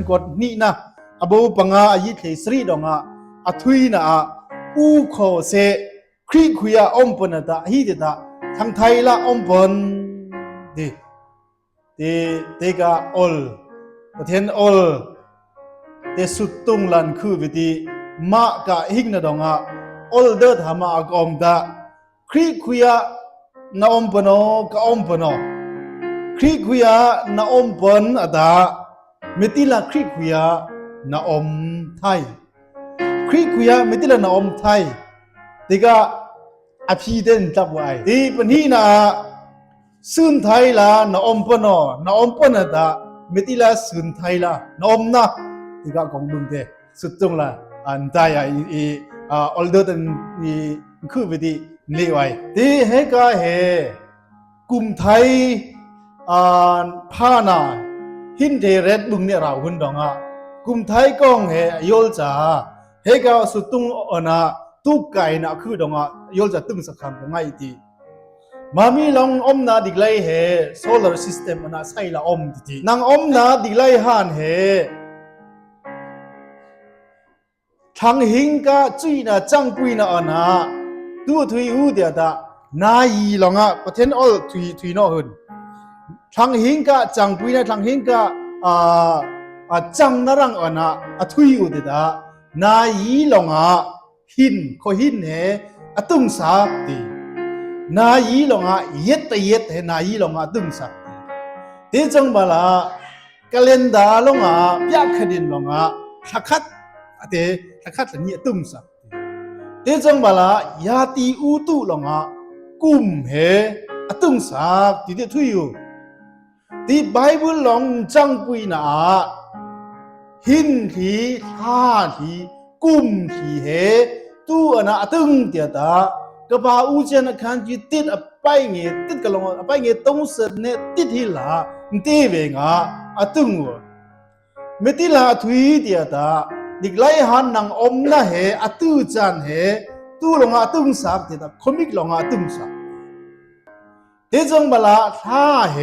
ກອດນິນະ ອະໂບປະງາ ອາຍິດເຄສະຣິດອງອະ ອະທຸຍນະອະ ອູໂຄເຊ ຄຣິຄຸຍອາ ອົມເປິນອະຕະ ຮີເຕຕະ ທັງໄທລະ ອົມເປິນ ເດ ເຕ ເຕກະ ໂອລ ປະເທນໂອລ ເຕສຸດຕຸງລັນ ຄືເວຕິ ມະກະ ຫິງນະດອງອະ ໂອລເດີທາມະອາກອມຕະ ຄຣິຄຸຍອາ ນະອົມເປິນໂອ ກະອົມເປິນໂອ ຄຣິຄຸຍອາ ນະອົມເປິນອະຕະ ເມຕິລາ ຄຣິຄຸຍອາ ນະອົມໄທ ຄຣິຄຸຍອາ ເມຕິລາ ນະອົມໄທ ເຕກະ ອະພີເຕັນ ຈັບໄວ້ ເຕປະນີນາ ຊືນໄທລາ ນະອົມເປິນໂອ ນະອົມເປິນອະຕະ ເມຕິລາ ຊືນໄທລາ ນະອົມນະ ເຕກະ ກອງເບິ່ງເຕ ສຸດຈົງລະ ອັນຕາຍອາ ອີ ອາ ໂອລເດີຕັນ ອີ ຄືເວຕິ ເລໄວ້ ເຕເຮກາເຮ ກຸມໄທ ອາ ພານາ ຫິນເທເຣດ ບຸງເນຣາວ ຮຸນດອງອະ ກຸມໄທກອງເຮ ໂຍລຈາ ເຮກາ ສຸດຕຸງອະນາ ຕຸກໄກນະ ຄືດອງອະ ໂຍລຈາ ຕຶງສະຄຳ ກະໄງຕິ ມາມີລອງອົມນາ ດິກໄລເຮ ໂຊລາຊິສເຕັມອະນາ ໄຊລະອົມຕິຕິ ນາງອົມນາ ດິກໄລຮານເຮ ທັງຫິງກະ ຈຸຍນາ ຈັງປຸຍນາອະນາ ຕູທຸຍອູເດຕະ ນາຢີລອງອະ ປະເທນໂອລ ທຸຍ ທຸຍເນາະເຮີນ ທັງຫິງກະ ຈັງປຸຍນາ ທັງຫິງກະ ອາ ອາ ຈັງນາລັງອະນາ ອະທຸຍອູເດຕະ ນາຢີລອງອະ ຫິນ ໂຄຫິນເຮ ອະຕຸງສາກຕິ ນາຢີລອງອະ ເຢັດຕະເຢັດເຮ ນາຢີລອງອະ ອະຕຸງສາກຕິ ເຕຈັ່ງບາລາ ກາເລັນດາລອງອາ ປຽກຄະດິນລອງອາ ທະຄັດ ອະເຕ ທະຄັດລະນິອະຕຸງສາກ ເຕຈັ່ງບາລາ ຢາຕີອູຕຸລອງອາ ກຸມເຮ ອະຕຸງສາກ ຕິເຕທຸຍຢູ່ ຕິໄບບຶນລອງ ຈັງປຸຍນາອາ ຫິນທີ ທາທີ ກຸມທີເຮ ຕູອະນາອະຕຶງ ເຕຍຕາ ກະບາອູເຈນອາຄານຈີ ຕິດອະໄປເງ ຕິດກະລອງ ອະໄປເງ ຕົງເສີດເນ ຕິດຫີລາ ເຕເວງອາ ອະຕຶງ ເມຕິລາ ອະທຸຍ ເຕຍຕາ ດິກໄລຮານ ນາງອົມນາເຮ ອະຕື້ຈານເຮ ຕູລອງອາ ອະຕຶງສາກ ເຕຍຕາ ໂຄມິກລອງອາ ອະຕຶງສາກ ເຕຈັ່ງບາລາ ທາເຮ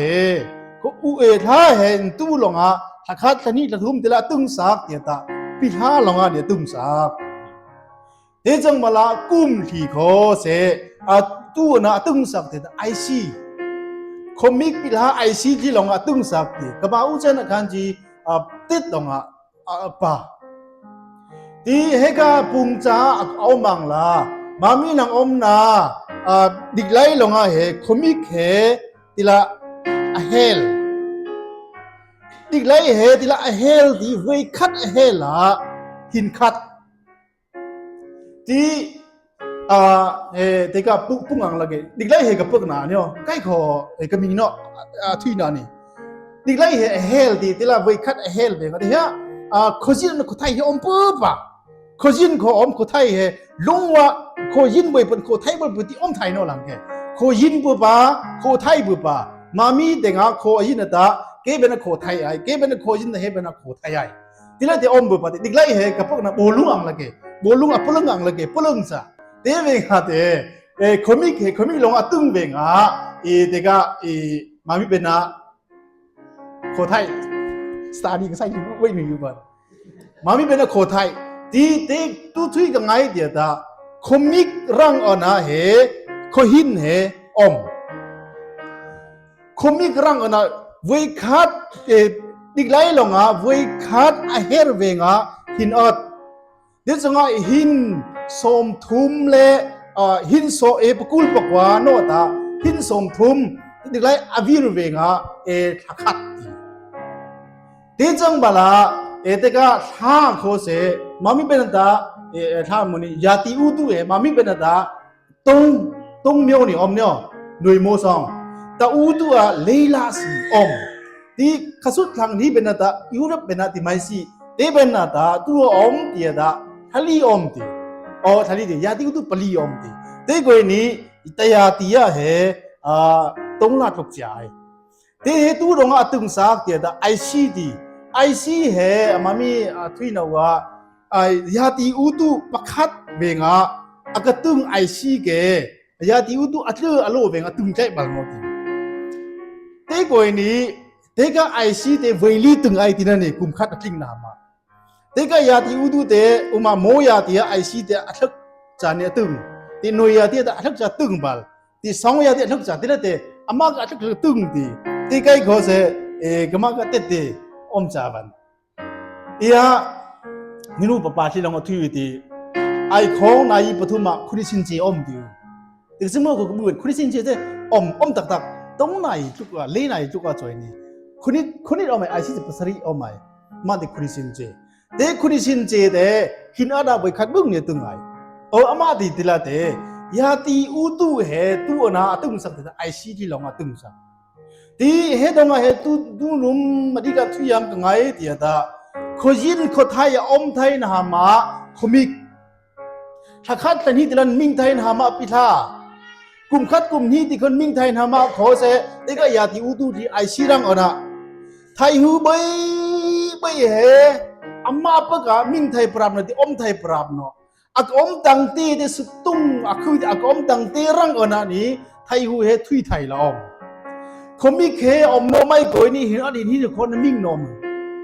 ໂຄອຸເອ ທາເຮ ຕູລອງອາ ທະຄາດ ທະນິ ທະທຸມ ເຕລະ ອະຕຶງສາກ ເຕຍຕາ ປິທາລອງອາ ເດ ອະຕຶງສາກ ເຕຈັ່ງມາລະ ກຸມທີ່ໂຄເຊ ອາ ຕູນະ ອາ ຕຶງສັກເຕ ໄອຊີ ໂຄມິກປິລາ ໄອຊີ ທີ່ລອງ ອາ ຕຶງສັກເຕ ກະບາອຸເຊນ ອາ ຄັນຈີ ອາ ຕິດລອງ ອາ ອາ ປາ ທີ່ເຮກາປຸງຈາ ອາ ເອົາມັງລາ ມາມີນາງອົມນາ ອາ ດິກໄລລອງ ອາ ເຮ ໂຄມິກເຮ ຕິລະ ອາ ເຮລ ດິກໄລເຮ ຕິລະ ອາ ເຮລ ທີ່ເວີຍຄັດ ອາ ເຮລາ ຫີນຄັດ ທີ່ ອາ ເອ ເຕກະປຸ ປຸງອັງລະເກ ດິກໄລເຮກະເປິກນາເນາະ ໄກຂໍ ເອ ກະມີເນາະ ອາ ທຸຍນານີ້ ດິກໄລເຮ ເຮລ ທີ່ ຕິລະ ເວີຍຄັດ ເຮລ ເວກະເດ ອາ ໂຄຈິນ ໂຄໄທ ເຮ ອົມປຶບ ໂຄຈິນ ໂຄອົມ ໂຄໄທ ເຮ ລຸງວະ ໂຄຢິນ ເວີຍເປິນ ໂຄໄທ ເວີຍເປິນ ທີ່ອົມໄທເນາະ ລະເກ ໂຄຢິນ ປຶບ ໂຄໄທ ປຶບ ມາມີແຕ່ງາ ໂຄຍິນ ນະຕະ ເກເບນ ໂຄໄທ ໄອ ເກເບນ ໂຄຢິນ ເຮເບນ ໂຄໄທ ໄອ ຕິລະເຕອອມເບີປາຕິ ດິກໄລເຮກະປຶກນະ ໂບລຸງອັງລະເກ ໂບລຸງອະປະເລິງອັງລະເກ ປະເລິງສະ ເຕເວງາເຕ ເອ ໂຄມິກເຮ ໂຄມິກລອງອະຕຶງເວງາ ເອ ເຕກະ ເອ ມາມີເປັນນະ ໂຄໄທ ສະຕານີກະໄຊເວີຍໜຶ່ງຢູ່ບາດ ມາມີເປັນນະໂຄໄທ ຕີເຕຕຸທຸຍກະໄງເຕຍຕາ ໂຄມິກລັງອອນນະເຮ ໂຄຮິນເຮ ອອມ ໂຄມິກລັງອອນນະ ເວີຍຄັດ ເອ ດິກໄລລອງອາ ເວີຍຄັດ ອາເຮລເວງາ ຫີນອອດ ເດຊະງອຍຫີນໂສມທຸມ ແລະ ເອີ ຫີນໂສເອ ປະກູລປະກວາໂນຕາ ຫີນໂສມທຸມ ດິກໄລອາວິລເວງາ ເອ ທາຄັດ ເຕຈັງບາລາ ເອ ເຕກາ ທາໂຄເຊ ມາມີເບນຕາ ເອ ທາໂມນີ ຢາຕິອຸຕຸ ເອ ມາມີເບນຕາ ຕົງ ຕົງມຽວນີອອມນຽວ ໜ່ວຍໂມຊອງ ຕາອູຕຸອາ ເລລາສີອອມ ຕິຄະສຸດທັງນີ້ເບນຕາ ຢູຣັບເບນຕິໄມຊີ ເຕເບນຕາ ຕຸອອມ ເຕຍຕາ ທະລີອອມ ເຕ ອໍ ທະລີ ເຕ ຢາຕິອຸຕຸ ປະລີອອມ ເຕ ເຕກວຍນີ ຕະຢາຕິຍາເຮ ອາ ຕົງລາດທຸກຈາຍ ເຕເຮຕູດອງອາຕຶງສາກ ເຕຍຕາ ໄອຊີ ເຕ ໄອຊີເຮ ອາ ມາມີ ອາ ທຸຍນະວາ ອາ ຢາຕິອຸຕຸ ປະຄັດເວງາ ອາກະຕຶງໄອຊີເກ ຢາຕິອຸຕຸ ອາເຕີອາໂລເວງາ ອາຕຶງໄຈບາລະໂນ ເຕ ເຕກວຍນີ Tega aisi te weili tung ai tina ni kum khat a tling na ma. Tega yati udu te uma mo yati aisi te athak cha ni tung. Ti no yati ta athak cha tung bal. Ti song yati athak cha ti la te ama ka athak cha tung ti. Ti kai ko se e kama ka te te om cha ban. Ia ni nu papa ti long a thui ti. Ai khong nai pathuma khuni sin che om ti. Ti simo ko bu khuni sin che te om om tak tak. Tong nai tuk a le nai tuk a choi ni. Khuni khuni om ai aisi te pasari om ai. Ma ti khuni sin che. Te khuni sin che te hin ada boi khat bung ni tung ai. O ama ti ti la te. Yati utu he tu ana atung sak te aisi ti long atung sak. Ti he dong a he tu du lum ma di ka thu yam ka ngai ti ta. Kho yin kho thai a om thai na ha ma kho mik. Tha khat ta ni ti lan ming thai na ha ma pi tha. Kum khat kum ni ti khon ming thai na ha ma kho se. Te ka yati utu ti aisi rang ona. Thai hu bai bai he. Ama pa ka ming thai prap na ti om thai prap no. A ka om tang ti te sutung a khu a ka om tang ti rang ona ni thai hu he thui thai la om. Kho mik he om no mai koi ni hin a din hi khon ming no.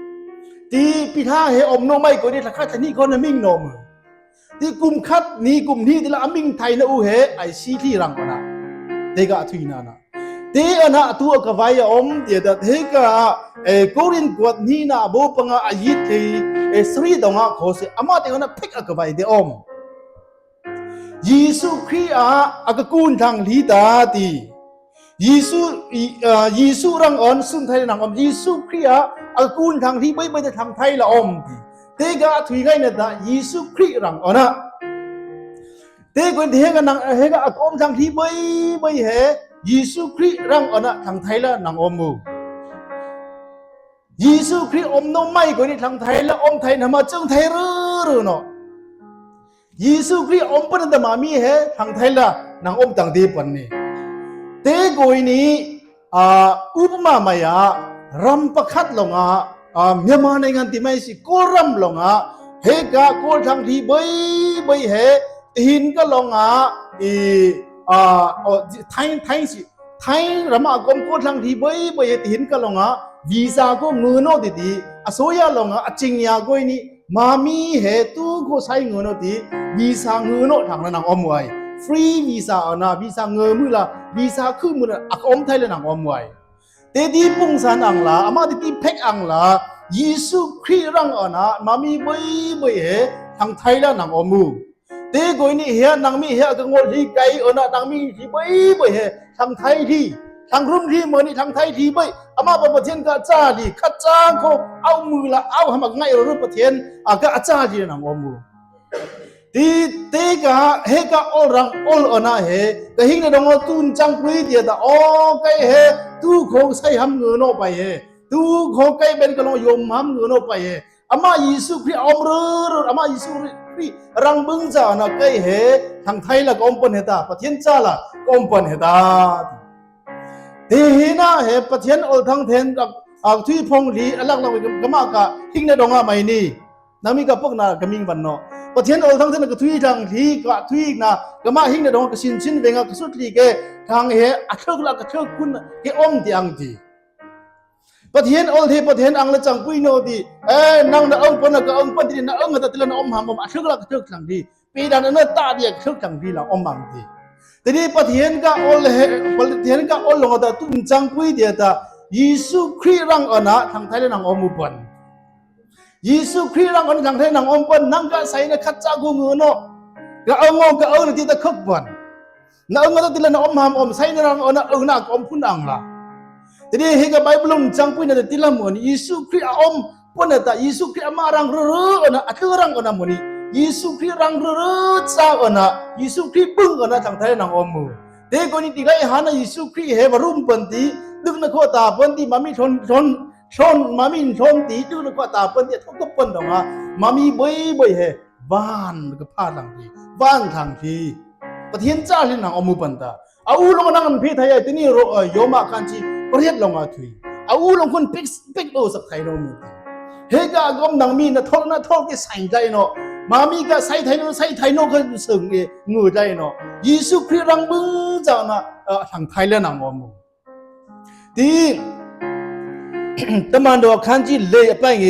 Ti pi tha he om no mai koi ni tha khat ni khon ming no. Ti kum khat ni kum ni ti la a ming thai na u he aisi ti rang ona. Te ka thui na na. Te ana tu a ka vai a om ti ta te ka e Korin kuat ni na bo panga a yit te e sri dong a kho se ama te ana phek a ka vai te om. Jisu Khrist a a ka kun thang li ta ti. Jisu i a Jisu rang on sun thai nang om Jisu Khrist a a ka kun thang li bai bai te thang thai la om ti. Te ka thui ngai na ta Jisu Khrist rang ona. Te ko he ka nang he ka a ka om thang thi bai bai he Jisu Khrist rang ona thang thai la nang om mu. Jisu Khrist om no mai ko ni thang thai la om thai na ma chung thai ru ru no. Jisu Khrist om pan ta ma mi he thang thai la nang om tang di pan ni. Te ko ni ອ່າ ອຸປະມາໃໝ່ ອ່າ ຣຳປະຂັດລົງ ອ່າ ມຽນມາໃນງານທີ່ໄມ່ຊິໂກຣຳລົງ ອ່າ ເຮກາໂກທັງທີ່ເບີຍເບີຍເຮ ຕິຫິນກະລົງ ອ່າ ອີ ອ່າ ໄທ ໄທຊິ ໄທຣະມະອາກົມໂກທັງທີ່ເບີຍເບີຍເຮ ຕິຫິນກະລົງ ອ່າ ວີຊາໂກເງິນໂນຕິຕິ ອາໂສຍາລົງ ອ່າ ອາຈິງຍາໂກຍນິ ມາມີເຮຕູໂຄໄຊເງິນໂນຕິ ວີຊາເງິນໂນທາງນາງອອມໄວ້ ຟຣີວີຊາອານາ ວີຊາເງິນມືລະ ວີຊາຄືມືລະ ອາກອມໄທລະນາງອອມໄວ້ ເຕດີປຸງສານອັງລາ ອາມາຕິຕິເພັກອັງລາ ຢີສຸຄຣິລັງອານາ ມາມີເບີຍເບີຍເຮ ທັງໄທລະນາງອອມມື ເຕໂກຍນິເຮ ນາງມີເຮ ອາກະງົດລີໄກອານາ ນາງມີທີ່ເບີຍເບີຍເຮ ທັງໄທທີ່ ທັງລຸມທີ່ເມີນີ້ ທັງໄທທີ່ເບີຍ ອາມາປະປະເທນກະຈາລີ ຂະຈາງໂຄ ເອົາມືລະເອົາ ຫາມາໄງລະປະເທນ ອາກະອາຈາລີນາງອອມມື ຕິເຕກະເຮກະໂອລັງໂອລອນາເຮ ກະຫິງນະດົງໂອຕູນຈັງປຸຍເຕຍຕາ ໂອໄກເຮ ຕູໂຄໄຊຫຳເງີໂນໄປເຮ ຕູໂຄໄກເບັນກະລົງຍົມຫຳເງີໂນໄປເຮ ອາມາເຢຊູຄຣິອອມເຣີອາມາເຢຊູຄຣິລັງບຶງຈານະໄກເຮ ທັງໄທລະກະອົມເປິນເຮຕາ ປະເທນຈາລະກະອົມເປິນເຮຕາ ເຕເຮນາເຮ ປະເທນໂອທັງເທນ ອາກະທຸຍພົງລີ ອາລັກລະກະມາກະຫິງນະດົງອາໄມນີ ນາມີກະປົກນາກະມິງວັນເນາະ ປະເທນໂອທັງເທນກະທຸຍທາງທີ່ກະທຸຍນາກະມາຫິງນະດອງກະຊິນຊິນເວງກະສຸດລີເກທາງເຮອະເທີກລະກະເທີກຄຸນເກອົງຕິອັງຕິ ປະເທນໂອເທປະເທນອັງລະຈັງປຸຍໂນຕິ ເອ ນາງນາເອິງປະນະກະເອິງປະຕິນາເອິງຕະຕິລະນາອົມຫາມອມອະເທີກລະກະເທີກທາງທີ່ ເປດານອະເນີຕາດຽກເທີກທາງທີ່ລະອົມອັງຕິ ຕະນີ້ປະເທນກະໂອເລ ປະເທນກະໂອລົງຕະຕຸນຈັງປຸຍເດຕະ ເຢຊູຄຣິລັງອະນະທາງໄທລະນາງອົມມຸປັນ ເຢຊູຄຣິລັງອອນທາງເທນາງອອມເປິນນາງກະໄສນະຄັດຈາກູເງືອເນາະ ກະເອົາງອກະເອົານະຕິຕະເຄີກເປິນ ນະເອົາງອກະຕິລະນະອອມຫາມອອມໄສນະລັງອອນນະເອົານະກະອອມພຸນອັງລະ ຕະນີ້ເຮກະໄບບະລຸນຈັງປຸຍນະຕິລະເມີນ ເຢຊູຄຣິອາອອມເປິນນະຕະ ເຢຊູຄຣິອາມາລັງເຣເຣອະນະ ອາເທີລັງອອນນະເມີນ ເຢຊູຄຣິລັງເຣເຣຈາອອນນະ ເຢຊູຄຣິບຶງອອນນະທາງໄທນາງອອມເມີ ເຕໂກນິຕິໄລຫານະ ເຢຊູຄຣິເຮວະລຸມເປິນຕິ ດຶກນະໂຄຕາເປິນຕິ ມາມີທົນ ຊົນມາມີນຊົນຕີຈຸລະກວາຕາເປິນເດທອກກັບເປິນດອງມາ ມາມີເບົຍເບົຍເຮ ວານກະພາທາງທີ ວານທາງທີ ປະເທນຈາລິນນາງອອມມືເປິນຕາ ອາອູລົງນາງອັນພີໄທໄອຕິນີໂຣເອຍໂຍມາຄັນຊີ ປະເທດລົງອາທຸຍ ອາອູລົງຄົນປິກປິກໂດສັກໄທໂນມື ເຮກາກອມນາງມີນະທອກນະທອກທີ່ໃສໄດເນາະ ມາມີກະໃສໄທໂນໃສໄທໂນກະເຊິ່ງເອງືໄດເນາະ ເຢຊູຄຣິລັງບຶງຈານະ ເອີ ທາງໄທແລະນາງອອມມື ທີ່ တမၢၼ်ႇတေႃႇၶၼ်ႈၸီႉလႄႈ ပၢႆႈငႄႈၵူဝ်ၼႄႇ ဢႃႇ သၼ်ႇႁဵတ်းတေႃႇငႃႇတူႈထူၺ်ႈ တီႈတႃႇ ပိူၼ်ႈၵႂႃႇတီႈဢၢႆႈ တမၢၼ်ႇတေႃႇ ဢႃႇ ၶၼ်ႈၸီႉလႄႈ ပၢႆႈငႄႈၵူဝ်ၼႄႇ သၼ်ႇႁဵတ်း တီႈႁိုဝ်ၼႃႇ ၶူဝ်ၶဵမ်တဵင်ႇဢႃႇ ရဵၼ်းၼႃႇ သႆႈၼႃႇတေႃႇငႃႇ မႅတ်ႉတီႇလႃႇ ဢႁူၺ်ႇၼႃႇ တီႈတေ ထူၺ်ႈႁမ်ႇလႃႇ ၼၼ်ႉၶိုဝ်း ဢူဝ်ႇတႃႇ ၼင်ႇမီးဢွၼ် ဢိတ်ႇသရေး လၢင်ႇထီး ပႆႇလွင်ႈမိင်ႈဢူႈလႃႇ ၼင်ႇမီးလွင်ႈထိင်းလမ် ဢႃႇ တွင်ႈတႃႇတႃႇယူႇတီႈ ပထဵၼ်လွင်ႈတိုၵ်းၼၵ်း လွင်ႈဢထူဝ်းၵိူပ်ႇ ၼႃႇၸရဵတ်ႈ ယေႇသုၶရိၸ်ႈ ဢေႇ မိင်ႈဢွၼ် ၼင်ႇမီးဢႁႃႇယႃႇ ဢၵ်ႉၵပႆ ထၢင်ႇႁႄႉႁူၺ်ႇ ဢႁိတႃႇ ၼင်ႇမီးဢိမ်ႇသၵုင်ႇ တီႈလွင်ႈၼႃႇႁိူတ်ႇဢူႈ လုင်းတူဝ်တေဢၵိတ်ႉလႃႇ လုင်းတူဝ် ဢႃႇ ၶင်မႆၵိူၵ်ႈလႃႇ ဢွမ်ပိူၼ်ႈ ဢႃႇ ဢတီႇ ဢတီႇတေႇၼီႇ သူၼ်းၼႃႇႁႄႉ မႄႈၶူဝ် ဢွမ်ရိူဝ်ႇရိူဝ်ႇၼေႃႈ ၶူဝ်ႁီႁူယႃႇ မႃႇမီႇသူၼ်းထႆၼႃႇ ႁမ်ႉထၢင်ႇႁိင်းတီႈမႃး မိင်ႈဢွမ်ရိူဝ်ႇရိူဝ်ႇၼေႃႈ ဢတီႇၼႃႇတီႇ ႁႄႉႁႄႉ ဢေႇ ထၢင်ႇၶၢတ်ႇၶူဝ်ၶဵမ် ဢႁူၺ်ႇဝႄႈငႃႇ ထၢင်ႇလီလွင်ႈဢတီႇယူႇ ဢဝ်ရၢင်းၼုမ်ႇ ဢႁူၺ်ႇႁႄႉ ဢတီႇယူႇ တီႈဝႄႈငႃႇ ဢေႇ ႁႄႉၵႃႈထၢင်ႇဢႁူၺ်ႇၼႃႇႁႄႉတႃႇ တီႈဢဝ်ရၢင်းဢွၼ်ၼႃႇမိူဝ်ႈၼီႈ ယေႇသုၶရိၸ်ႈရၢင်းဢွၼ်ၼႃႇၼီႈ တီႈ ႁႄႉလိၵ်ႈလႆႈႁႃႈၼႃႇႁႄႉ မႃႇမီႇဢၵ်ႉၵထူၼ်းထႆၵုင်ႇ မိင်ႈရိူဝ်ႇရိူဝ်ႇ ဢူႈၶတ်းၸႃႇၶူဝ်ဢွမ်ၼေႃႈ တီႈ ယေႇသုၶရိၸ်ႈပိုင်ႈၸႃႉၼႆႉ ထူၼ်းထႆ ထူၼ်းၵုင်ႇလႃႇဢေႃႈ ဢမႃႉယေႇသုၶရိၸ်ႈပိုင်ႈၸႃႉ ယေႇသုၶရိၸ်ႈရၢင်းပိုင်ႈၸႃႉၼႆႉ ထူၼ်းၼေႃႈ တႄႉႁႃႉ ၼင်ႈလူင်းၼႃႈသႆႈပွၵ်ႈၼႃႈထီႇမိုဝ်း ၼႃႈပိုၵ်း ၼႃႈပိုၵ်း ၼႃႈပိုၵ်း ၼႃႈပိုၵ်း တိုပ်ႉတိုပ်ႉတီႈ မႃႇမီႇၵေႃႈဢွမ်ဢီးတၢၼ်ႇ မႃႇမီႇၵေႃႈဢွႆႇၸႂ်တၢၼ်ႇ မႃႇမီႇၵေႃႈ ဢႃႇ ၸိူင်ႉၼၼ် ပိုၵ်းတိုပ်ႉတိုပ်ႉ ဢႃႇ တႃႇ ထၢင်ႇထႆးလႃႇ ဢွမ်ႇထႆးၼႆႉ ရိူဝ်ႇရိူဝ်ႇၸိူင်ႉ တႄႉတႄႉၸႃႉတႃႉ ဢႃႇ ဢူႈၶူဝ်သေ ယေႇသုၶရိၸ်ႈၵူႈယႃႈ ဢၵုၼ်ႇပၼ်ၼႃႇတႃႉ ဢႁိတႃႇ ထၢင်ႇထႆးလႃႇ ဢွမ်ႇပၼ် ယေႇသုၶရိၸ်ႈရၢင်းရိူဝ်ႇရိူဝ်ႇဢႃႇၼႃႇ ၼင်ႈၶေႃၵႆႉၶေႃသေ ထၢင်ႇထႆးလႃႇ ၼင်ႈဢွမ်ႇပၼ် ဢမႃႉယေႇသုၶရိၸ်ႈရၢင်းဢႃႇၼႃႇ မႃႇမီႇရၢင်းဢႃႇၼႃႇ မိူဝ်ႈၼီႈ ဝၢၼ်ႈၵႃႇၽႃႉပၼ်ၼႆ ဝၢၼ်ႈတွင်ႈၶူဝ်ၵႃႇၽႃႉပၼ်ၼႆ လုင်းသၢၼ်ႁိင်းၵေႃႈၶိုၼ်းပၼ် ၵေႃႈၶိုၼ်းရိူဝ်ႇရိူဝ်ႇပၼ် တီႈႁႄႉ ထူၺ်ႈထႆႇၼႃႇ ဢမႃႉယေႇသုၶရိၸ်ႈပိုင်ႈၸႃႉရၢင်းဢႃႇၼႃႇ တီႈလႆႈတဵၼ်းၸိူင်ႉၼၼ် တီႈၼွင်ႉဢႃႇ ပၶတ်းၼႃႇ ယေႇသုၶရိၸ်ႈရၢင်းဢႃႇၼႃႇ မႃးမီးႁႄႉထၢင်ႇထႆးလႄႈၼင်ႈဢွမ်ႇမူႇ တီႈ ဢႃႇ ဢေႇၽဵတ်ႉ ဢႃႇ ဢေႇၽေးသႃး ပၶတ်း ဢႃႇယိတ်ႉ ပၢႆႇငႃႈဢႃႇၼႃႇ ပလီဢႃႇၼႃႇ ပၢႆႇငႃႈတွင်ႈၶေႃ ဢၵၸိမ်ႇ ၸွတ်ႇပုၵ်ႉၵပ်းမိုဝ်းလႃႇ ဢႁႃႇရ ဢွမ်ႇႁမ်ႇ လိၵ်ႈလၢႆးသိုၼ်းထၢၼ်ႇဝဵင်းၵလွင် မႃးမီးတဵၼ်းတိုၵ်းပၼ် လုင်းၼႃႇဢိူၼ်း ဢမႃႉလွင်ႈ မႃးမီးႁႄႉ ဢၸႃႇလႃႇ ဢၼ်ၸူႉၼမ်လႃႇ ယေႇသုၶရိၸ်ႈတွင်ႈဢိူပ်ႇသိူဝ်းလႃႇ ဢၼ်ၼင်ႇႁိူဝ်းပိူၼ်ႈ ဢမႃႉၵေႃႈ ဢွမ်ႇငၢႆႈၼႃႇဢိူၼ်း ၵေႃႈငၢႆႈၼႃႇဢၢင်ႇလႃႇ တီႈ တီႈလၢႆးသိုၼ်းၸုၵ်ႉၸႃႇ ဝဵင်းၵလွင် ဢမႃႉလွင်ႈ မႃးမီးႁဵၼ်းသႂ်ႇပၼ် ယေႇသုၶရိၸ်ႈ ဢမႃႉရၢင်းဢႃႇၼႃႇ မႃးမီးပၢႆႇပၢႆႇႁႄႉ ထၢင်ႇထႆးလႃႇ ၼင်ႈဢွမ်ႇၼႃႈၵွင်းၼႆႉ ထူၺ်ႈယၢမ်းၵေႃႈငၢႆႈ တႄႉႁႄႉ ၵုမ်ႇထႆးၽႃႈၼႆႉ ႁႄႉၶေႃသေ ၶူဝ်းမိၵ်ႈရၢင်းဢႃႇၼႃႇ ပီႇထႃႇရၢင်းဢႃႇၼႃႇ ဢၢႆႇသီႇရၢင်းဢႃႇၼႃႇၼႆႉ ၵုမ်ႇၶေႃၼၼ်ႉ တိုၵ်းထႆးတီႈ သႃႇၶေႃၼၼ်ႉ တိုၵ်းထႆးတီႈ ႁိၼ်ၶေႃၼၼ်ႉ တိုၵ်းထႆးဢၢင်ႇလႃႇ မႃးမီးၶေႃသေ ယေႇသုၶရိၸ်ႈရၢင်းဢႃႇၼႃႇ ထၢင်ႇထႆးလႄႈ ၼင်ႈဢွမ်ႇၼႃႈၵွင်းၼႆႉ တႄႉႁႄႉၼႃႇ ထူၺ်ႈႁႃမၢၵ်ႈ တႄႉတႄႉၼႆႉ ပၢႆႇပိူၼ်ႈလွင်ႈၵေႃႈ ထူၺ်ႈရိူဝ်ႇ ဢႃႇ ထူၺ်ႈတင်းတႄႇၼႆႉ မႃးမီးလွင်ႈၽွင်ႈမႂ်ႇ ႁႄႉၵေႃႈ ၵေႃႈမႃးမီးပၢႆႇပၢႆႇႁႄႉ ဢူႈထၢင်ႇလီတႄႉတႄႉ ထၢင်ႇထႆးလီ ထၢင်ႇထႆးလီ တႄႉပဵၼ်ၵေႃႈ ပထဵၼ်ႇၸႃႇလီ ဝၢၼ်ႈၶေႃၵႃႇၽႃႉတိုင်ႇလီ ႁိင်းၼႃႇၵေႃႈၶိုၼ်းတိုင်ႇထၢင်ႇလီ ဢႃႇ ၵေႃႈၶိုၼ်းရိူဝ်ႇရိူဝ်ႇ ၵႆႉႁႄႉ ၵႆႉႁႄႉ ထူၼ်ႈၸႂ်လႄႈ ၵေႃႈဢွမ်ႇ ၵေႃႈဢွမ်ႇၵႆႉယူႇ ၵေႃႈဢွမ်ႇ ၵေႃႈဢွမ်ႇၵႆႉယူႇၵႆႉ ၼႆႉလႃႈ ၵေႃႈဢွမ်ႇၵႆႉယူႇၵႆႉယူႇ ၵႆႉႁႄႉ ထူၼ်ႈလႄႈ ၵေႃႈဢွမ်ႇၵႆႉယူႇ ထူၼ်ႈၸႂ်လႄႈ ၵေႃႈဢွမ်ႇၵႆႉယူႇ တီႈလႄႈ ပၵ်းၶူင်းဢိူဝ်ႈၼေႃႈ ယေႇသုၶရိတ်ႈ ၼင်ႇၵၼ် ထူၼ်ႈပိူၼ်ႈၼႃႇ ယေႇသုၶရိတ်ႈ ၼင်ႇရိူဝ်ႇရိူဝ်ႇၼႃႇ ထၢင်ႇထႆးၼႃႇ ဢွမ်ႇပၢတ်ႇပိူၼ်ႈ ၵေႃႈတီႈၼႆႈ မႂ်းပုၼ်ႈလူင်ၸၢင်ႈၵူႈယဝ်ႉ တႄႉၼင်ႇ ထူၼ်ႈၼၼ်ႉ ဢွမ်ႇထႆးၼင်ႇ တီႈလႂ်ဢွမ်ႇ တီႈလႂ်ဢွမ်ႇ တီႈလႂ်ဢွမ်ႇ ငိူဝ်ႈ တီႈၼေႃႈ မႂ်းပုၼ်ႈလူင်ဢႃႈ ယေႇသုၶရိတ်ႈ ၼင်ႇၵၼ်ၼႃႇ ထူၼ်ႈၼၼ်ႉ ၼင်ႇဢွမ်ႇမူႇပိူၼ်ႈ ထူၼ်ႈ ထူၼ်ႈၸႂ်လႄႈ ၼင်ႇဢွမ်ႇမူႇပိူၼ်ႈ ထၢင်ႇထႆးလႄႈ ၼင်ႇဢွမ်ႇမူႇပိူၼ်ႈ တီႈ ဢိၵ်ႇလႆႈ ဢသုၼ်ႇၸုၵ်ႉၸႃႇ ႁိုဝ် ၵေႃႈလွင်ႈ ဢမႃႉလွင်ႈ ဢႃႈ ထူၼ်ႈပိူၼ်ႈ တီႈ တႄႉၸင်ႇဝႃႈ ရေႃးမႃး ပူဝ်ႇ ထီႇၶတ်း ဢိူဝ်ႈ တွၼ်ႈႁႃႈၶေႃႈ ထီႇပၢၼ်ႇ တႄႉ တႄႉၵေႃႈ ဢေႈ ရေႃးမႃး ပူဝ်ႇ ထီႇၶတ်း ယိတ်ႉသူမ်ႇထုပ်ႉ ၽၵ်းၵတ်း တွၼ်ႈႁႃႈ တႄႉ တႄႉ ဢူႈ တၼ်ႇႁူႉ ဢႃႈ ၼႃႇႁူႉ ဢႃႈ ပထဵၼ်း ဢမႃႉ ယေႇသုၶရိတ်ႈ ဢမႃႉ ရၢင်း ရူဝ်ႇရူဝ်ႇ ၸႃႉ ပိုင်ႈၸႃႉ ဢၼ်ၼၼ်ႉၼႆႉ မႃးမီးႁႄႉ ထၢင်ႇထႆးလႄႈ ၼင်ႇဢွမ်ႇ တူႇရၢင်း ဢၼ်ၼၼ်ႉ ၶွင်မၼ်းၼႆႉ ယေႇသုၶရိတ်ႈ ရၢင်း ဢၼ်ၼၼ်ႉ တႄႉၵေႃႈ ဢၼ်ၼႆႉ တီႈႁိုဝ်ၼႃႇ ဝူၼ်ႉၶၢၼ်ႉႁႃႉမႃးတႃႉ မႃးမီးႁိင်းၼႆႉ ၸဵဝ်းဝႃႈ ၵႆႉႁႄႉ ထၢင်ႇထႆးလႄႈ ၵေႃႈဢွမ်ႇပိူၼ်ႈ ပထဵၼ်းၸႃႉလႄႈ ၵေႃႈဢွမ်ႇပိူၼ်ႈ လုင်းၸၢၼ်းၸပႃႇ လုင်းၸၢၼ်းၸၼူႇ လုင်းၸၢၼ်းႁိင်းၼႆႉ ၶိုၼ်းထၢင်ႇလႄႈ ၵေႃႈဢွမ်ႇပိူၼ်ႈ တီႈတႄႉ ဢႃႈ တၼ်းတီႈဢႃႈ သႂ်ႇတူႈၶေႃႈ ဢမ်ႇမိူဝ်ႈလႃႈ ဝူၼ်ႉၶၢၼ်ႉ တၢပ်ႈၽႃႈမႃးမႂ်ႇၼႆႉ ယေႇသုၶရိတ်ႈ ဢၼ်ၼၼ်ႉ ထၢင်ႇထႆးလႄႈ ၼင်ႇဢွမ်ႇပိူၼ်ႈ တီႈ တီႈၸင်ႇဢႃႈ ဢူႈၶေႃးသေ ၶရိၵ်ႉၵူႈယႃႈ ဢွမ်ႇပိူၼ်ႈၼႃႇတႃႉ ဢီႈတီႈတႃႉ ဢႃႈ ထၢင်ႇထႆးလႄႈ ဢွမ်ႇပိူၼ်ႈ ဢရုမ်ႇတေ ဢဝ်ပိူၼ်ႈ တီႈထႆးႁူးရုမ်ႇတေတႃႉ ၶုမ်ႇပိူၼ်ႈ ထႆးႁူးရုမ်ႇတေ ပႆႇၶုမ်ႇပိူၼ်ႈ တီႈထႆးႁူးရုမ်ႇတေ ဝဵင်းဢႃႈ ဢႃႈ မႃ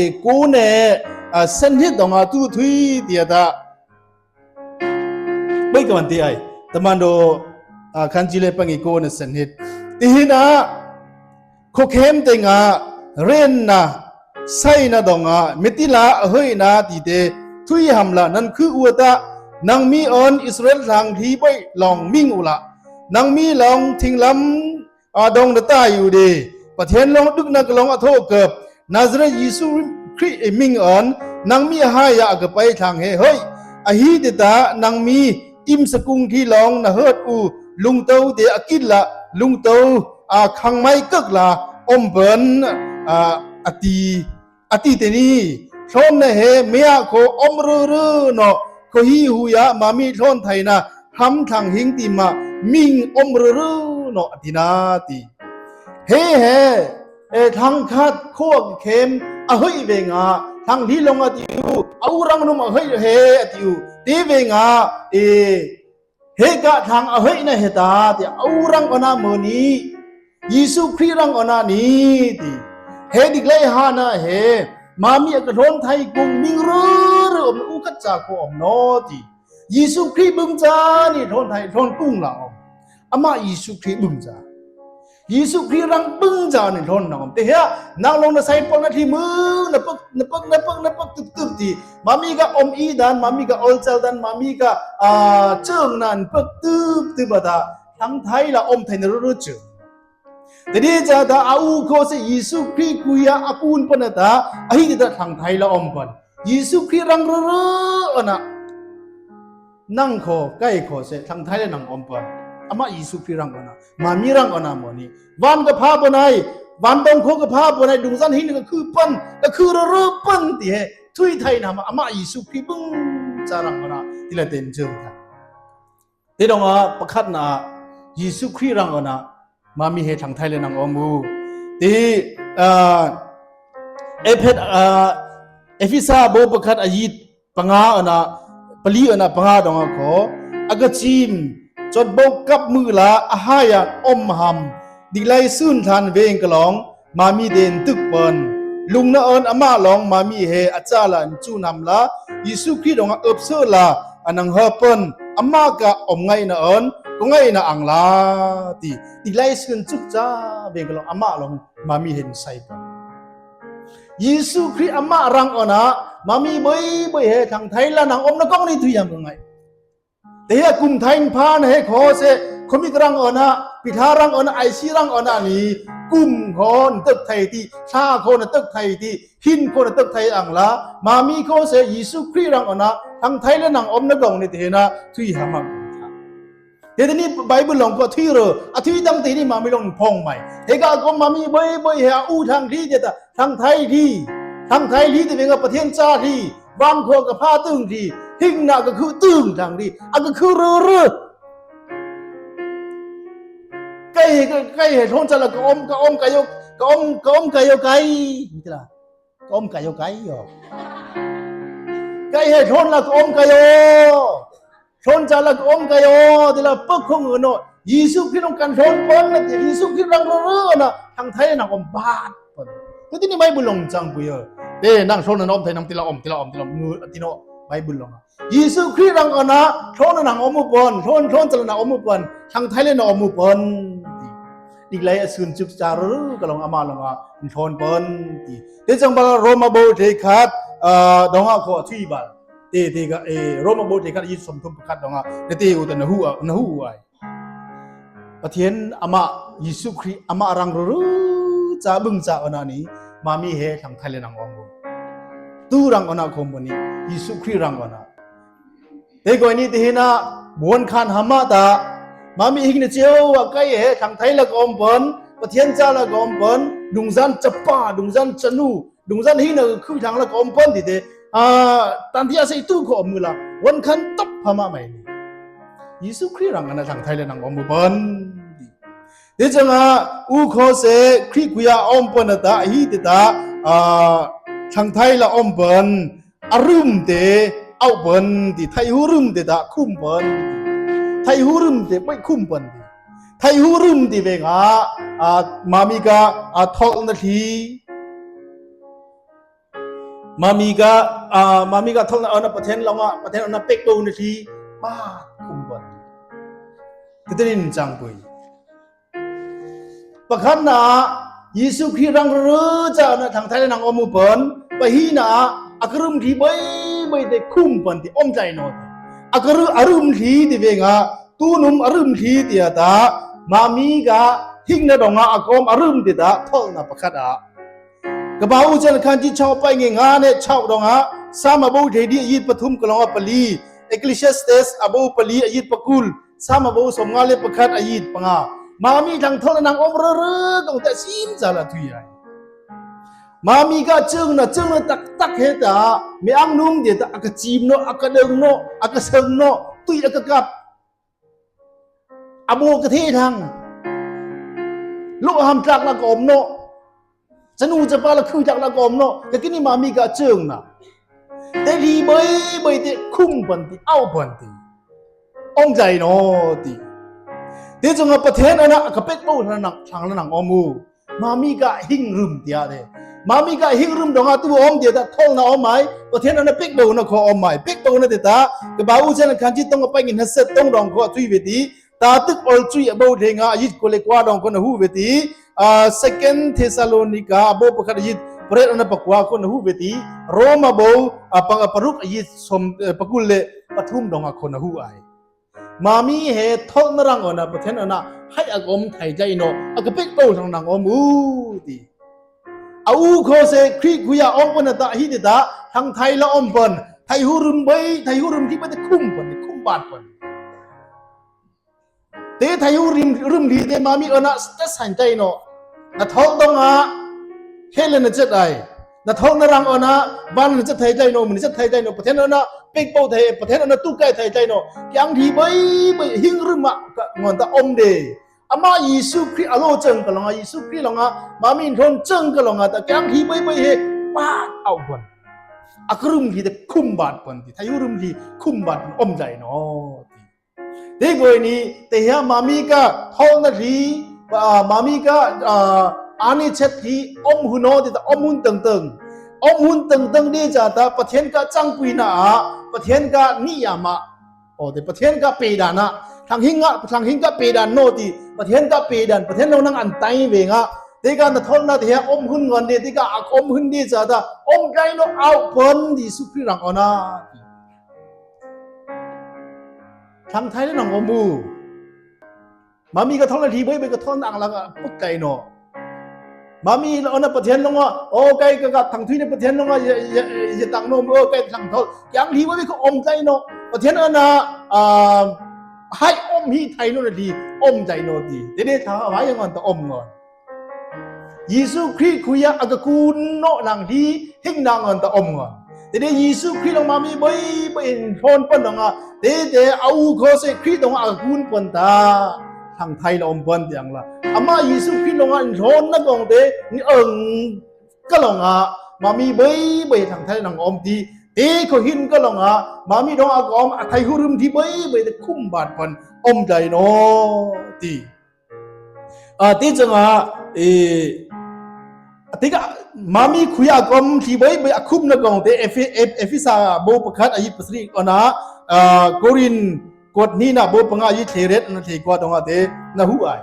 းမီးၵႃႈ ဢႃႈ ထွၵ်ႈၼႃႇထီႇ ມາມີກະ ອາ ມາມີກະທົນເອົານະປະເທນລາວ ປະເທນເອົານະເປັກເບົານະທີ ປາດ ຄຸມບັນ ກະຕະລິນຈັງປຸຍ ປະຄັນນະ ເຢຊູຄຣິດລັງເຣີຈານະ ທັງໄທລະນັງອອມໝູ່ເພິ່ນ ປະຮີນະ ອາກະລຶມທີເບົຍເບົຍເຕ ຄຸມປັນຕິ ອອມໃຈນອ ອາກະລຶ ອາລຶມທີຕິເວງະ ຕູນຸມອາລຶມທີຕິອາຕາ ມາມີກະ ຫິງນະດອງອາ ອາກອມອາລຶມຕິຕາ ທໍລະນະປະຄັດອາ ກະບາອູຈັນຄັນຈິດເຊົາໄປເງງາເນເຊົາດອງອາ ສາມອາໂບເທດີອາຢິດປະທຸມກະລອງອາປາລີ ເອກເລຊຽສເຕສອາໂບປາລີອາຢິດປະກຸລ ສາມອາໂບສົມງາເລປະຄັດອາຢິດປະງາ ມາມີທັງທໍລະນັງອອມເຣີໆ ຕ້ອງແຕ່ຊີມຈາລະທຸຍໃຫຍ່ ມາມີກະເຈິງນະ ເຈິງນະຕັກຕັກເຮຕາ ເມອັງນຸມເດຕາ ອາກະຈີມເນາະ ອາກະເດິງເນາະ ອາກະເຊິ່ງເນາະ ຕຸ້ຍອາກະກັບ ອາໂບກະເທທັງ ໂລຫາມຕາກລະກອມເນາະ ຈະນູຈະປາລະຄືຈາກລະກອມເນາະ ກະກິນນີ້ມາມີກະເຈິງນະ ແຕ່ດີເບົຍເບົຍເຕ ຄຸມປັນຕິ ເອົາປັນຕິ ອອມໃຈນອ ຕິ ເຕຈົງອາປະເທນອານະ ອາກະເປັກເບົາທາງລະນັງ ທາງລະນັງອອມໝູ່ ມາມີກະຫິງລຶມເຕຍເດ ມາມີກະຫິງລຶມດອງອາຕູອອມເຕຍຕາ ທໍລະນະອອມໄມ ປະເທນອານະເປັກເບົານະ ຂໍອອມໄມ ເປັກເບົານະເຕຕາ ກະບາອູຈັນຄັນຈິດຕ້ອງອອາໄປກິນຫາເຊັດຕ້ອງດອງ ຂໍທຸຍເວທີ ຕາຕຶກອອລຈຸຍອາໂບເທງາອາຢິດໂກເລກວາດອງຄົນອາຫູເວທີ ອາ ເຊເກັນເທສາໂລນິກາອາໂບປະຄັດອາຢິດ ປະເທດອານະປະກວາຄົນອາຫູເວທີ ໂຣມອາໂບ ອາ ປະ ປະລຸກອາຢິດສົມ ເອີ ປະກຸນເລ ປະທຸມດອງອາຄົນອາຫູອາຍ ມາມີເຮທົນນະລັງອອນນະ ປະເທນອອນນະ ໃຫ້ອາກອມໄທໃຈເນາະ ອາກະເປັກໂຕທັງນາງອອມອູຕິ ອາອູໂຄເຊ ຄຣິຄຸຍາອອງປະນະຕະຫິຕິຕະ ທັງໄທລະອອມເພິ່ນ ໄທຫູລຶມເບຍ ໄທຫູລຶມທີ່ປະເທດຄຸມເພິ່ນ ຄຸມບາດເພິ່ນ ເຕໄທຫູລຶມ ລຶມທີ່ເຕມາມີອອນນະ ສະເຕັດສັນໃຈເນາະ ນະທອງດອງອາ ເຮເລນະເຈັດໄອ ນະທອງນະລັງອອນນະ ບານນະຈັດໄທໃຈເນາະ ມື້ນະຈັດໄທໃຈເນາະ ປະເທດອອນນະ ເປັກເປົາໄທ ປະເທດອອນນະ ຕຸກໄກໄທໃຈເນາະ ກຽງທີ່ເບຍ ເບຍ ຫິງລຶມມະ ກະງອນຕະອອມເດ ອາມາເຢຊູຄຣິດອາໂລເຈິງກະລອງອາ ເຢຊູຄຣິດລອງອາ ມາມີນໂທນເຈິງກະລອງອາ ຕະກຽງທີ່ເບຍ ເບຍ ເຮ ປາດເອົາເພິ່ນ ອາກະລຶມທີ່ເຕຄຸມບາດເພິ່ນ ທີ່ໄທຫູລຶມທີ່ຄຸມບາດເພິ່ນອອມໃຈເນາະ. ເດໂກຍນີ້ ເຕເຮຍມາມີກະທອງນາທີ ອາ ມາມີກະ ອາ ອານິເຊັດທີ່ອອມຫຸນເນາະ ທີ່ຕະອອມຫຸນເຕີງໆ ອອມຫຸນເຕີງໆ ເດຈາຕາ ປະເທນກະຈັງປຸຍນາອາ ປະເທນກະນິຍາມະ ໂອ ເຕປະເທນກະເປດານະ ທັງຫິງກະ ທັງຫິງກະເປດານໂນຕິ ປະເທນກະເປດານ ປະເທນໂນນັງອັນໄຕເວງະ ເຕກະນະທອນນາເຕເຮຍອອມຫຸນງອນເດ ເຕກະອາກອມຫຸນເດຈາຕາ ອອມໄກໂນອາວເພິ່ນ ທີ່ສຸກທີ່ລັງອອນນາ ທັງໄທແລະນອງໂອມູ ມາມີກະທອນນາທີເບຍ ເບຍກະທອນນາອັງລະກະປຸກໄກເນາະ ມາມີລະອອນນະປະເທນລົງວ່າ ໂອໄກກະກັບທັງທຸຍໃນປະເທນລົງວ່າ ຢະ ຢະ ຢະຕັງໂນ ໂອໄກທັງທອນ ກຽງທີ່ເບຍ ເບຍກະອອມໄກເນາະ ປະເທນອານາ ອາ ໄຮອອມຮີໄທໂນນາທີ ອອມໄກໂນຕິ ເດເດທາວາຍງອນຕະອອມງອນ ເຢຊູຄຣິດຄຸຍາອາກະກູນເນາະນາງທີ່ ເຮັງນາງອອນຕະອອມງອນ ເຕເດເຢຊູຄຣິດລອງມາມີເບຍ ເບຍເຫັນໂທນປະນອງອາ ເຕເຕອາອູໂຄເຊຄຣິດອງອາກະກູນປອນຕາ ທັງໄທລະອອມປອນຕຽງລະ ອາມາເຢຊູຄຣິດລອງອາເຫັນໂທນນະກອງເຕ ນິເອີງກະລອງອາ ມາມີເບຍ ເບຍທັງໄທນາງອອມຕິ ເຕເຂົາເຫັນກະລອງອາ ມາມີດອງອາກອມ ອາໄທຫຸລຶມທີ່ເບຍ ເບຍເຕຄຸມບາດປອນ ອອມໃຈເນາະຕິ ອາ ຕິຈັງອາ ເອ ຕິກະ ມາມີຄຸຍອາກອມທີ່ເບຍ ເບຍອາຄຸມນະກອງເຕ ເອເຟ ເອ ເອເຟຊາ ໂບປະຄັດ ອາຍິດປະສະລິກອນາ ອາ ໂກຣິນ ກວດນີນາ ໂບປະງາ ອາຍິດເທເຣດ ອານາເທກວາດອງອາເຕ ນະຫູອາຍ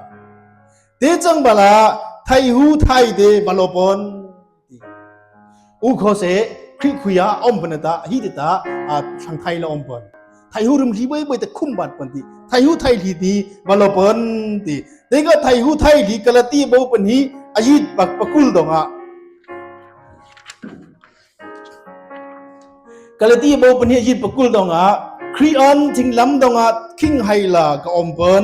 ເຕຈັງບາລາ ໄທຫູໄທເຕ ບາໂລປອນ ອູໂຄເຊ ຄຣິຄຸຍາ ອອມປະນະຕະ ຫິຕິຕະ ອາ ທັງໄທລະອອມປອນ ໄທຫູລຶມທີ່ເບຍ ເບຍຕະຄຸມບາດປອນຕິ ໄທຫູໄທທີ່ຕິ ບາໂລປອນຕິ ເຕກະໄທຫູໄທທີ່ກາລາຕີໂບປະນີ ອາຍິດປະ ປະກຸລດອງອາ ກາລາຕີໂບປະນີ ອາຍິດປະກຸລດອງອາ ຄຣິອອນທິງລຳດອງອາ ຄິງໄຮລາກະອອມເພິ່ນ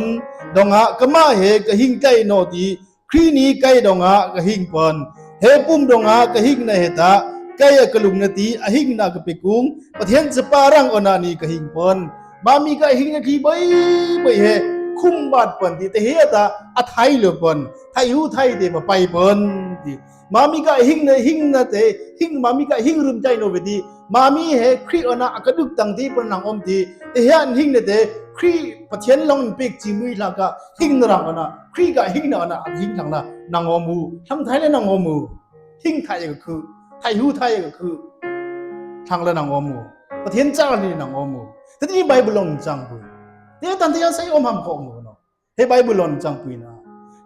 ດອງອາ ກະມາເຮກະຫິງໄກໂນຕິ ຄຣີນີໄກດອງອາກະຫິງເພິ່ນ ເຮປຸມດອງອາກະຫິງນະເຮຕາ ໄກອາກະລຸງນະຕີ ອາຫິງນາກະເປກຸງ ປະເທນສະປາຣັງອອນນານີກະຫິງເພິ່ນ ມາມີກະຫິງນາທີເບຍ ເບຍເຮ ຄຸມບາດເພິ່ນ ທີ່ຕະເຮຕາ ອາໄທເຫຼືອເພິ່ນ ໄທຫູໄທເຕປະໄປເພິ່ນ ທີ່ ມາມີກະຫິງເນ ຫິງນະເຕ ຫິງ ມາມີກະຫິງລຶມໃຈໂນເວຕິ ມາມີເຮ ຄຣິອອນນາອາກະດຸກຕັງຕິ ປະນັງອອມຕິ ເຕເຮອັນຫິງນະເຕ ຄຣິປະເທນລອງເປັກຈີມືຍທາກະ ຫິງນະລັງອອນນາ ຄຣິກະຫິງນະອອນນາ ອາກະຫິງທັງນາ ນາງໂອມູ ທັງໄທແລະນາງໂອມູ ຫິງໄທກະຄື ໄທຫູໄທກະຄື ທາງລະນາງອອມໝູ່ ປະທຽນຈາລະນີນາງອອມໝູ່ ແຕ່ນີ້ໄບເບິນລອງຈັ່ງປຸຍ ເດຕັນຕະຍາໄຊອອມຫຳຂອງໝູ່ເນາະ ເຮໄບເບິນລອນຈັງປຸຍນະ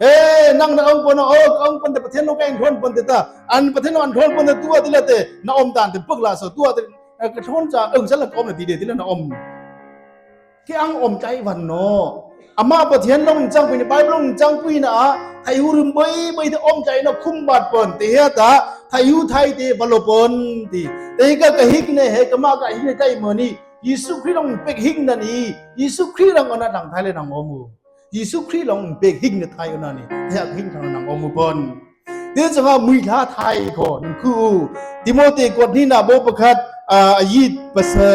ເອີ ນັ່ງນະອົງປອນເອີ ອອງປອນແຕ່ປະເທດໂລກແອງໂທນປອນແຕ່ຕາ ອັນປະເທດໂລກອັນໂທນປອນແຕ່ຕົວຕິລະເຕ ນະອອມຕານແຕ່ເປິກລະສະຕົວ ເອີ ກະໂທນຈາເອິງຊັ້ນລະກອມນະຕິເດຕິລະນະອມ ເກອັງອອມໃຈວັນເນາະ ອາມາປະທຽນລອງຈັງປຸຍນະ ໄບເບິນລອງຈັງປຸຍນະ ໄທຫູລຶມເບີຍເບີຍເຕອອມໃຈນະ ຄຸມບາດເປິນ ເຕເຮຕາ ໄທຫູໄທເຕວະໂລເປິນ ຕິ ເຕກະກະຫິກເນ ເຮກະມະກະຫິກເນ ໄຕເມີນີ້ ເຢຊູຄຣິດລອງເປັກຫິກນະນີ້ ເຢຊູຄຣິດລອງອະນະ ທັງໄທແລະນາງອອມໝູ່ ເຢຊູຄຣິດລອງເປັກຫິກນະໄທອະນະນີ້ ແທ້ຫິກທາງນາງອອມໝູ່ເປິນ ເດຊະຫະມຸຍທາໄທ ຂໍໜຶ່ງຄື ຕິໂມເຕກວດນີ້ນະ ໂບປະຄັດ ອາ ອາຍິດປະເສີ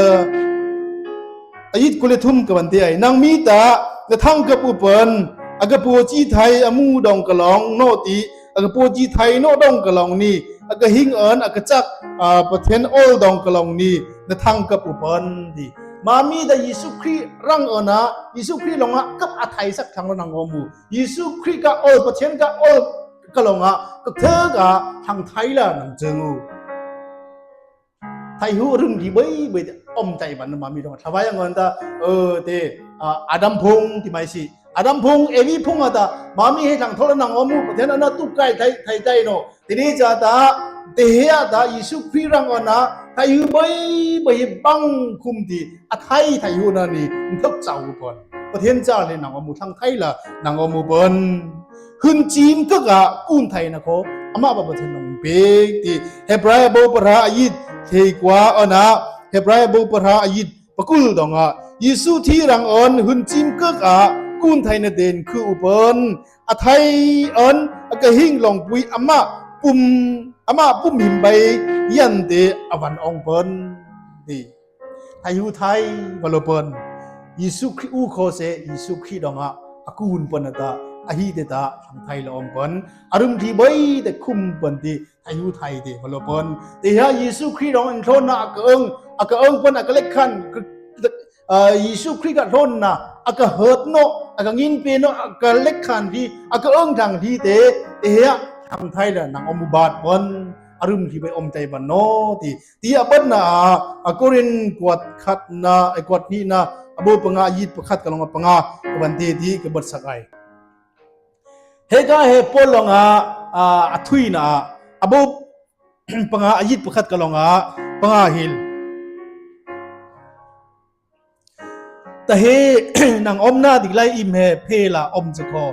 ອາຍິດກຸເລທຸມກະວັນເຕໄອ ນາງມີຕາ ນະທັງກັບອຸເປິນ ອາກະໂປຈີໄທ ອາໝູ່ດອງກະລອງ ໂນຕິ ອາກະໂປຈີໄທ ໂນດອງກະລອງນີ້ ອາກະຫິງເອິນ ອາກະຈັກ ອາ ປະເທນໂອລດອງກະລອງນີ້ ນະທັງກັບອຸເປິນ ຕິ ມາມີຕາເຢຊູຄຣິດລັງເອີນະ ເຢຊູຄຣິດລອງອະກັບອາໄທສັກທັງລະນາງອອມໝູ່ ເຢຊູຄຣິດກະໂອລປະເທນກະໂອລກະລອງອະ ກະເທີກະທັງໄທລະນຳເຈີງ ໄທຫູອາລະມດີເບີຍເບີຍ ອອມໃຈບັນມາມີດອງ ຖວາຍອາງອນຕາ ເອີ ເຕ ອາ ອາດຳພົງ ຕິໄມຊິ ອາດຳພົງ ເອວີພົງອາຕາ ມາມີເຮທັງໂທລະນາງອອມໝູ່ ປະເທນອານາຕຸກກາຍໄທ ໄທໃຕ້ເນາະ ຕິນີຈາຕາ ເຕເຮອາຕາ ເຢຊູຄຣິດລັງອອນນາ ໄທຫູເບີຍເບີຍບັງຄຸມຕິ ອາໄທ ໄທຫູນານີ ມັນເຖິກເຈົ້າກ່ອນ ປະເທນຈາເລນາງອອມໝູ່ ທັງໄທລະນາງອອມໝູ່ເປິນ ຫຶນຈີມເກີກອາ ກູນໄທນະໂຄ ອາມາປະປະເທນນອງເປກ ຕິ ເຮບຣາຍໂບປະທາອາຍິດ ເທກວາອານາ ເຮບຣາຍໂບປະທາອາຍິດ ປະກຸລດອງອາ ເຢຊູທີ່ລັງອອນ ຫຶນຈີມເກີກອາ ກູນໄທນະເດນ ຄືອຸເປິນ ອາໄທເອິນ ອາກະຫິງລອງປຸຍ ອາມາປຸມ ອາມາປຸມຫິມໃບ ຢັນເຕ ອາວັນອອງເປິນ ຕິ ໄທຫູໄທ ວະໂລເປິນ ເຢຊູຄຣິດອູໂຄເຊ ເຢຊູຄຣິດດອງອະ ອາກູນເປິນນະຕະ ອາຫິເຕຕະ ທັງໄທລະອອມເປິນ ອາລະມດີເບີຍເຕຄຸມເປິນ ຕິ ໄທຫູໄທເຕ ວະໂລເປິນ ເຕຫະ ເຢຊູຄຣິດດອງອັນໂທນນະ ອາກະເອິງ ອາກະເອິງເປິນ ອາກະເລັກຂັນ ເອີ ເຢຊູຄຣິດກະໂທນນະ ອາກະເຮີດເນາະ ອາກະງິນເປເນາະ ອາກະເລັກຂັນທີ ອາກະເອິງທັງທີເຕ ເຕຫະ ທັງໄທລະນາງອອມໝູ່ບາດເປິນ ອາລະມດີເບີຍອອມໃຈບັນເນາະ ຕິ ຕິອາເບິດນະ ອາໂກລິນກວດຂັດນະ ອາກວດນີນະ ອາໂບປະງາອາຍິດປະຂັດກະລອງອາປະງາ ກະບັນເຕຕິກະເບິດສັກໄອ ເຮກາເຮໂປນລອງອາ ອາ ອາທຸຍນະ ອາໂບປະງາອາຍິດປະຂັດກະລອງອາ ປະງາຫິນ ຕະເຮ ນາງອອມນາດິກໄລອິມແຮ ເພລາອອມຈະຄໍ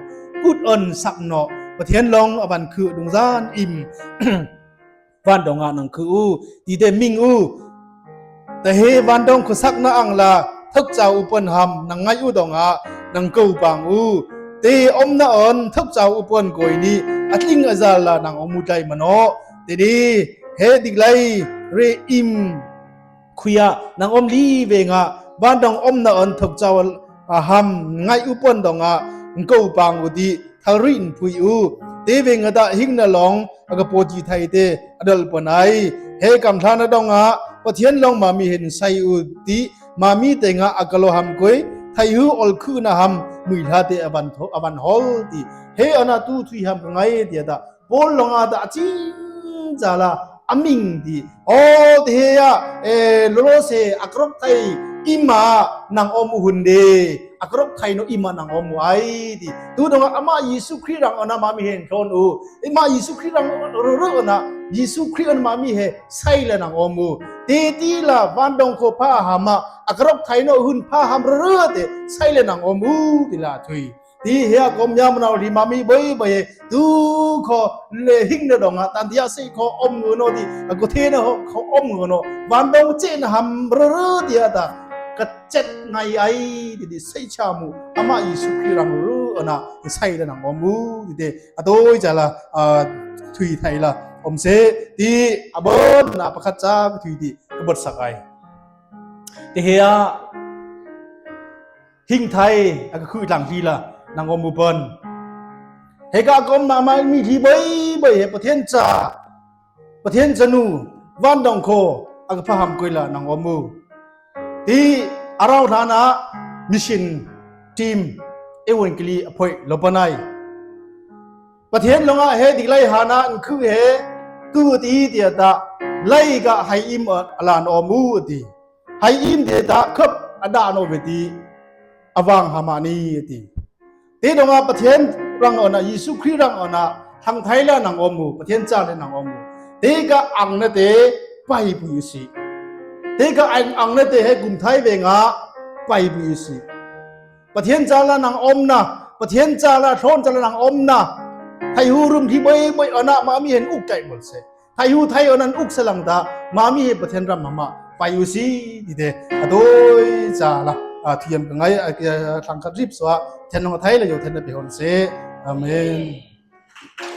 ກຸດເອິນສັກເນາະ ປະທຽນລອງອາວັນຄື ດຸງຊານອິມ ວານດອງອານາງຄືອູ ຕີເຕມິງອູ ຕະເຮວານດອງໂຄສັກນາອັງລາ ເຖິກຈາວອຸເປິນຫຳ ນາງໄງອູດອງອາ ນາງເກົາປາງອູ ເຕອອມນາອອນ ເຖິກຈາວອຸເປິນໂກຍນີ ອາທິງອາຈາລາ ນາງອອມໝູໄຈມະເນາະ ເຕດີ ເຮດິກໄລ ເຣອິມ ຄຸຍອາ ນາງອອມລີເວງອາ ວານດອງອອມນາອອນ ເຖິກຈາວ ອາ ຫຳ ໄງອຸເປິນດອງອາ ເກົາປາງອຸຕິ ທາຣິນພຸຍອູ ເຕເວງອາຕະ ຫິງນາລອງ ອາກະໂປຈີໄທເຕ ອາດອນປະໄນ ເຮກຳທານາດອງອາ ປະທຽນລອງມາມີເຫັນໄຊອຸຕິ ມາມີເຕງາ ອາກະໂລຫຳໂກຍ ໄທຫືອອອລຄືນາຫຳ ມຸຍທາເຕ ອາວັນໂທ ອາວັນໂຮລຕິ ເຮອານາຕູທຸຍຫຳກະໄງ ເຕຕະ ໂປນລອງອາຕະອາຈິງຈາລາ ອາມິງຕິ ໂອ ເຕເຮຍະ ເອ ໂລໂລເຊ ອາກະລົກໄທ ອິມມາ ນາງອອມອຸຮຸນເດ ອາກະລົກໄທໂນ ອິມມາ ນາງອອມອຸໄອ ຕິ ຕູດອງອາ ອາມາ ເຢຊູຄຣິດລັງອອນນາ ມາມີເຮນໂທນອູ ອິມມາ ເຢຊູຄຣິດລັງເຣອນາ ເຢຊູຄຣິດອອນມາມີເຮ ໄຊລະນາງອອມອູ ເຕຕິລາ ວານດອງໂຄພາຫາມາ ອາກະລົກໄທໂນ ຫຶນພາຫາມເຣເຣເຕ ໄຊລະນາງອອມອູ ຕິລາທຸຍ ຕິເຮອາກົມຍາມະນາວລີມາມີເບີຍເບີຍ ຕູຂໍເລຫິງນະດອງອາ ຕັນຕິຍາໄຊຂໍອອມເງິນໂນຕິ ອາໂກເທນະຂໍອອມເງິນໂນ ວານດອງເຈນະຫຳເຣເຣຕິອາຕາ ກະເຈັດໄງໄອ ຕິຕິໄຊຊາມູ ອາມາເຢຊູຄຣິດລັງເຣອນາ ໄຊລະນາງອອມອູ ຕິເຕ ອາໂຕຍຈາລາ ອາ ທຸຍໄທລາ ອອມເຊ ຕິອາເບີນນາປະຄັດຈາ ທຸຍຕິ ກະເບິດສັກໄອ ຕິເຮອາ ຫິງໄທ ອາກະຄືຫຼັງທີລະ ນາງອອມໝູ່ເປິນ ເຮກາອາກອມມາ ມາມີທີເບີຍເບີຍ ປະທຽນຈາ ປະທຽນຈານູ ວານດອງໂຄ ອາກະພາຫຳໂກຍລະ ນາງອອມໝູ່ ຕິອາຣາວທານາ ມິຊິນ ທີມ ເອວານເກລີ ອະພອຍ ໂລປະໄນ ປະທຽນລົງອາເຮ ດິກໄລຫານາ ອັນຄືເຮ ၵိူဝ်ႈတီႈ တီႈတႃႇ လႆႈၵႃႈ ႁႂ်ႈဢိမ်ႇ ဢႃႇ ဢႃႇလႃႇၼေႃႈ မူႇတီႈ ႁႂ်ႈဢိမ်ႇ တီႈတႃႇ ၶပ်ႉ ဢႃႇဒႃႇၼေႃႈ ဝေႇတီႈ ဢႃႇဝၢင်ႇႁႃႇမႃႇၼီႇတီႈ တေႇၼွင်ႉဢႃႇ ပထဵၼ်ႇရၢင်းဢွၼ်ႇၼႃႇ ယေႇသုၶရိတ်ႉရၢင်းဢွၼ်ႇၼႃႇ ထၢင်ႇထႆးလႄႈၼင်ႇဢွမ်ႇမူႇ ပထဵၼ်ႇၸၢတ်ႈလႄႈၼင်ႇဢွမ်ႇမူႇ တေႇၵႃႈဢၢင်ႇၼႆႉတေႇ ပႆႇပူႇယူႇသီႇ တေႇၵႃႈဢၢင်ႇ ဢၢင်ႇၼႆႉတေႇ ႁႂ်ႈၵုမ်ႇထႆးဝဵင်းဢႃႇ ပႆႇပူႇယူႇသီႇ ပထဵၼ်ႇၸၢတ်ႈလႄႈၼင်ႇဢွမ်ႇၼႃႇ ပထဵၼ်ႇၸၢတ်ႈလႄႈ ထူၼ်ႈၸၢတ်ႈလႄႈၼင်ႇဢွမ်ႇၼႃႇ ႁႂ်ႈႁူႉရုမ်ႈတီႈပွႆးပွႆးဢႃႇၼႃႇ မႃးမီးႁဵၼ်းဢုၵ်ႉၵႆႇမူတ်းသေ ႁႂ်ႈႁူႉထႆးဢၼ်ၼၼ်ႉဢုၵ်ႉသလင်ႇတႃႇ မႃးမီးႁဵတ်းပထဵၼ်ႇရမ်ႇမႃး ပႆႇယူႇသီႇတီႈတေႇ ဢႃႇ တူၺ်းၸႃႉလႃႈ ဢႃႇ ထဵၼ်ႇၵႃႈငၢႆႈ ဢႃႇ ဢႃႇ ထၢင်ႇၶတ်းရိပ်ႉသဝႃႇ ထဵၼ်ႇၼွင်ႉထႆးလႄႈ ယူႇထဵၼ်ႇၼႆႉ ပႆႇႁွၼ်ႈသေ ဢႃႇမဵၼ်ႇ။